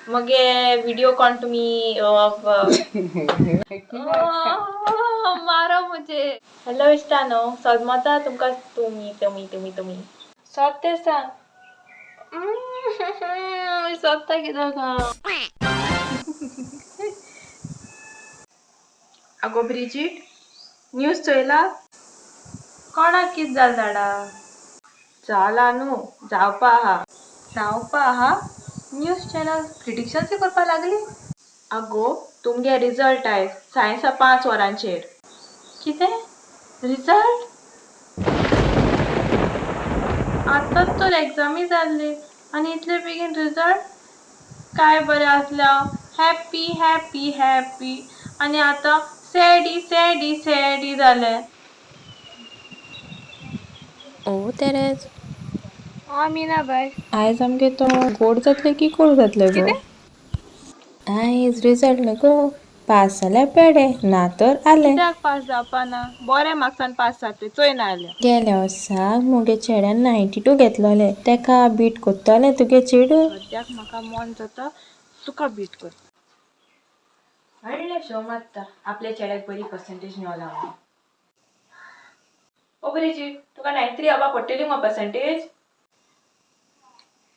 मगे व्हिडिओ कोण तुमी मारो मुझे. हॅलो इश्टानो, सजमता तुमकां तुमी तुमी तुमी तुमी सत्य सांग. सोदता कित्याक आगो ब्रिजीट, न्यूज चोयला? कोणाक कित जाल दाडा? जाला न्हू, जावपा आहा. जावपा आहा? न्यूज चॅनल प्रिडिक्शन्स करपा लागली. आगो, तुमगे रिजल्ट आयज सायन्सा 5 वरांचेर. कितें रिजल्ट? आतांच तर एग्जामी जाल्ली आनी इतले बेगीन रिजल्ट? काय बरें आसलें हांव, हॅप्पी हॅप्पी हॅप्पी, आनी आतां सॅडी सॅडी सॅडी जालें. ओ तेरेज, आं मीना बाय. आयज आमगे तो गोड जातलें की कोड जातलें गो? आयज रिजल्ट न्हू गो, पास जाल्यार पेडे, ना तर आलें. कित्याक पास जावपा ना? बऱ्या मार्क्सान पास जातलें, चोय ना जाल्यार. गेल्या वर्साक मुगे चेड्यान 92 घेतलोले, तेका बीट कोत्तोलें तुगे चेडूं. सद्याक म्हाका मन जाता तुका बीट कर. व्हडलें शो मारता आपल्या चेड्याक बरी पर्संटेज मेवला म्हणून. ओ ब्रिजीट, तुका 93 येवपा पडटली मुगो पर्संटेज.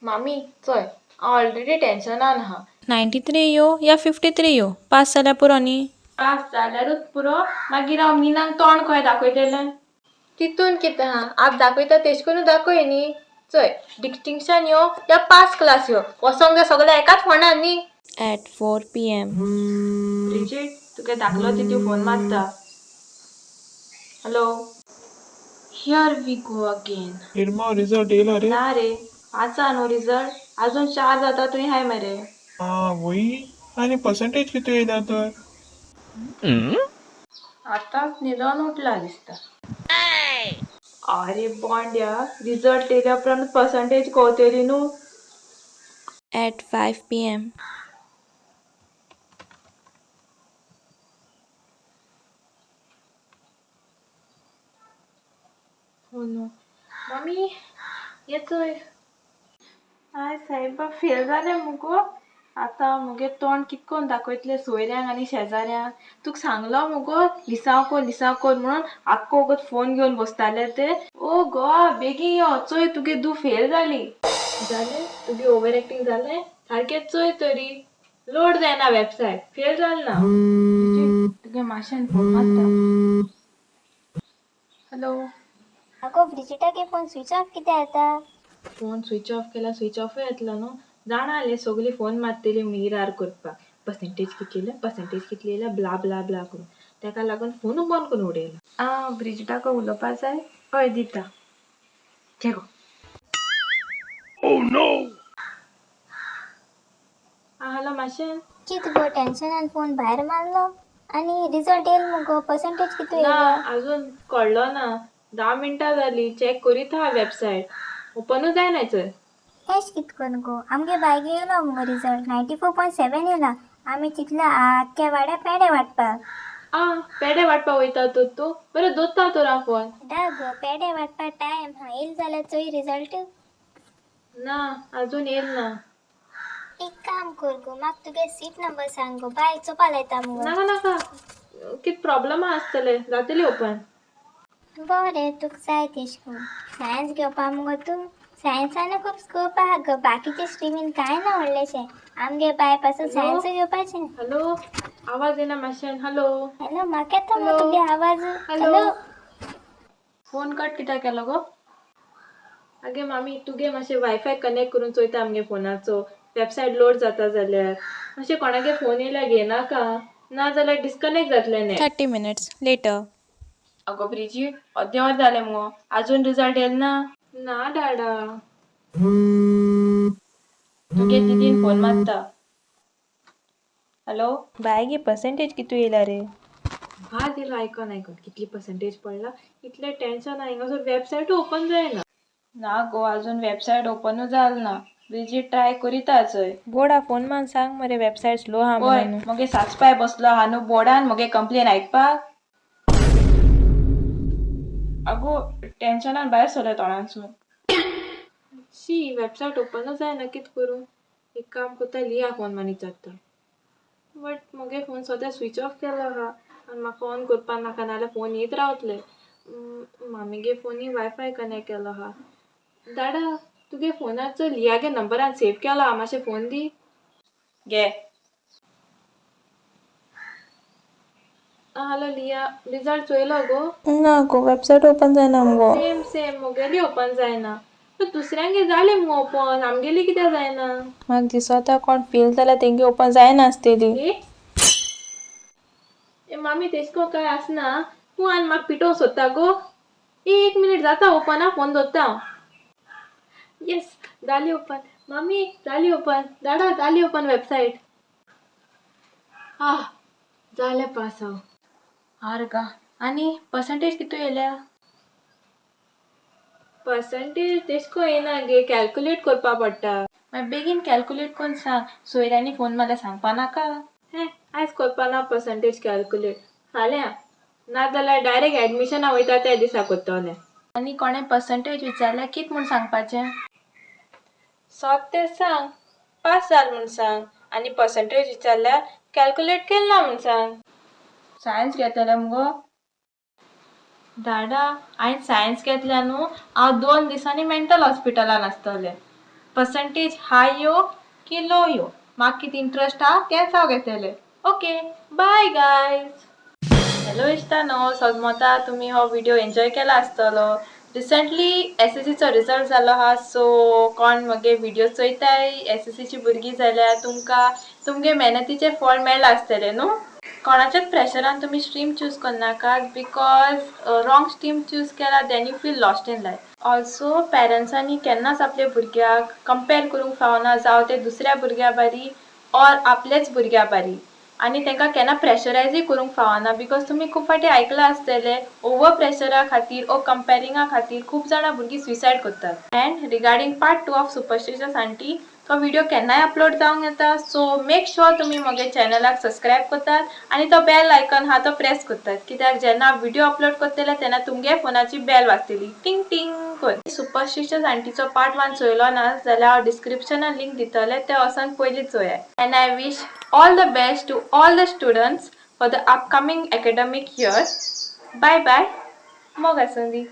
मामी चोय, हांव ऑलरेडी टेन्शनान आहा. 93 यो या 53 यो, पास जाल्यार पुरो न्ही. पास जाल्यारूच पुरो, मागीर हांव मिनाक तोंड खंय दाखयतलें? तितून कितें आहा, आप दाखयता तेश करून दाखय न्ही. चोय, डिस्टिंक्शन यो या पास क्लास यो, वचोंक जाय सगळें एकाच फोंडान न्ही. At 4 PM. Bridget, तुगे धाकलो तितू फोन मारता. Hello. Here we go again. Irma, result येयला रे? ना रे, आसा न्हू रिजल्ट, अजून 4 जाता तुवें हाय मरे. आं वय, आनी पर्संटेज कितू येयला तर? आतांच न्हिदोन उठला दिसता. आरे बोंड्या, रिजल्ट येयल्या उपरांत पर्संटेज कळतली न्हू. At 5 PM. हो न्हू मामी, ये चोय. I सायबा, फेल जालें मुगो. आतां मुगे तोंड कितकोन दाखयतलें सोयऱ्यांक आनी शेजाऱ्यांक? तुका सांगलो मुगो लिसांव कोर लिसांव कोर म्हणून, आख्खो वगत फोन घेवन बसताले ते. ओ गो, बेगीन यो, चोय तुगे धूव फेल जाली. जालें तुगे ओवर एक्टींग जालें? सारकें चोय तरी, लोड जायना वेबसायट, फेल जाल ना. तुगे माशेन फोन मारता. हॅलो. अगो ब्रिजिटागे फोन स्विच ऑफ कित्याक येता? फोन स्विच ऑफ केला, स्विच ऑफूय येतलो न्हू. जाणा आसलें सगळीं फोन मारतली म्हूण इरार करपाक, पर्संटेज कितली येयल्या, पर्संटेज कितली येयल्या, ब्ला ब्ला ब्ला करून. तेका लागून फोनू बंद करून उडयला. आं, ब्रिजिटाको उलोवपा जाय? हय दिता, घे गो. आं हॅलो माशेन. कित गो टेन्शनान फोन भायर मारलो आनी रिजल्ट येयल मुगो, पर्संटेज कितू ना येयलो? अजून कळ्ळो ना, 10 मिनटां जाली चॅक करीत आहा वेबसायट, ओपनूच जायना चोय. एश कित करून गो, आमगे बायगे येयलो मुगो रिजल्ट 94.7 येयला. आमी चिंतला आख्ख्या वाड्या पेडे वांटपाक. आं, पेडे वांटपाक वयता तर तूं? बरें दोत्ता तर हांव फोन. दा गो, पेडे वांटपाक टायम हा, येयल जाल्यार चोय रिजल्ट. ना, अजून येयल ना. एक काम कर गो, म्हाका तुगे सीट नंबर सांग गो, बायक चोवपा लायता मुगो. नाका नाका, कित प्रॉब्लम आसतले, जातली ओपन. बरें, तुका जाय तेश करून. सायन्स घेवपा मुगो तूं? सायन्सान खूब स्कोप आहा गो, बाकीच्या स्ट्रिमीन कांय ना व्हडलेशें. आमगे बाय पासून सायन्स घेवपाचें. हॅलो, आवाज येना मातशेन. हॅलो. हॅलो, म्हाका येता मगो हॅलो. तुगे आवाज. हॅलो. हॅलो. फोन कट कित्याक केलो गो? आगे मामी, तुगे मातशें वायफाय कनेक्ट करून चोयता आमगे फोनाचो, वेबसायट लोड जाता जाल्यार. मातशें कोणागे फोन येयल्यार घेयनाका, ना जाल्यार डिस्कनेक्ट जातलें नेट. 30 minutes later. अगो ब्रिजीट, अर्दें वर जालें मुगो, अजून रिजल्ट येयल ना? ना डाडा. तुगे दिदीन फोन मारता. हॅलो. बायगे पर्संटेज कितू येयला रे? भात येयलो आयकोन आयकोन कितली पर्संटेज पडला, इतलें टेन्शन हिंगासर वेबसायटूय ओपन जायना. ना गो, अजून वेबसायट ओपनूच जाल ना. ब्रिजीट ट्राय करीता चोय. बोर्डा फोन मारून सांग मरे वेबसायट स्लो आहा पळय म्हणून. मगे सासपाय बसलो आहा न्हू बोर्डान मगे कंप्लेन आयकपाक. आगो, टेन्शनान भायर सरलें तोंडानसून. शी, वेबसायट ओपनूच जायना, कित करूं? एक काम कोत्ता, लिया फोन मारून विचारता. बट मुगे फोन सद्या स्विच ऑफ केलो आहा आनी म्हाका ऑन करपा नाका, नाल्यार फोन येयत रावतले. मामीगे फोनी वायफाय कनेक्ट केलो आहा. दाडा, तुगे फोनाचो लियागे नंबरान सेव केलो आहा, मातशें फोन दी. घे. हॅलो लिया, रिजल्ट चोयलो गो? ना गो, वेबसायट ओपन जायना मुगो. सेम सेम, मुगेली ओपन जायना. दुसऱ्यांगे जाले मुगो ओपन, आमगेली कित्याक जायना? म्हाका दिसता कोण फेल जाल्यार तेंगे ओपन जायना आसतली. ए ए मामी, तेश कोन कांय आसना. तूं आनी म्हाका पिटोवंक सोदता गो. ए, एक मिनीट, जाता ओपन. आं, फोन दवरता हांव. येस, जाली ओपन. मामी, जाली ओपन. दाडा, जाली ओपन वेबसायट. आह, जालें, पास हांव. आर्गा, आनी पर्संटेज कितू येयल्या? पर्संटेज तेश कोन येयना गे, कॅल्कुलेट करपा पडटा. मागीर बेगीन कॅल्कुलेट करून सांग, सोयऱ्यांनी फोन मारल्यार सांगपा नाका. हें, आयज करपा ना पर्संटेज कॅल्कुलेट, फाल्यां ना जाल्यार डायरेक्ट एडमिशना वयता त्या दिसा करतलें. आनी कोणें पर्संटेज विचारल्यार कित म्हूण सांगपाचें? सोत तें सांग, पास जाल म्हूण सांग. आनी पर्संटेज विचारल्यार कॅल्कुलेट केल ना म्हूण सांग. सायन्स घेतलें मुगो दाडा. हांवें सायन्स घेतल्या न्हू, हांव 2 दिसांनी मेंटल हॉस्पिटलान आसतलें. पर्संटेज हाय यो की लो यो, म्हाका कितें इंट्रस्ट आहा तेंच हांव घेतलें. ओके, बाय गायज. हॅलो इश्टानो, सोजमोता तुमी हो व्हिडिओ एन्जॉय केला आसतलो. रिसंटली एसएससीचो रिजल्ट जालो आहा, सो कोण मगे व्हिडिओ चोयताय एसएससीची भुरगीं जाल्यार तुमकां तुमगे मेहनतीचें फळ मेळ्ळां आसतलें न्हू. कोणाच्याच प्रेशरान तुमी स्ट्रीम चूज करनाकात, because wrong stream choose केला then you feel lost in life. Also पेरंट्सांनी केन्नाच आपल्या भुरग्याक कंपेर करूंक फावना, जावं ते दुसऱ्या भुरग्या बारी ऑर आपल्याच भुरग्या बारी. आनी तांकां केन्ना प्रेशरायजूय करूंक फावना, because तुमी खूब फावटी आयकलां आसतलें, ओवर प्रेशरा खातीर ओ कंपेरिंगा खातीर खूब जाणां भुरगीं सुसायड करतात. And regarding part two of Superstitious Aunty, तो व्हिडिओ केन्नाय अपलोड जावंक येता. सो मेक शुअर तुमी म्हगे चॅनलाक सबस्क्रायब करतात आनी तो बेल आयकन आहा तो प्रेस करतात, कित्याक जेन्ना व्हिडिओ अपलोड करतले तेन्ना तुमगे फोनाची बेल वाजतली टिंग टिंग करून. सुपरस्टिशियस आंटीचो पार्ट वन चोयलो ना जाल्यार हांव डिस्क्रिप्शनान लिंक दितलें, तें वचोन पयलीं चोयात. And I wish all the best to all the students for the upcoming academic year. Bye bye. मोग आसूं दी.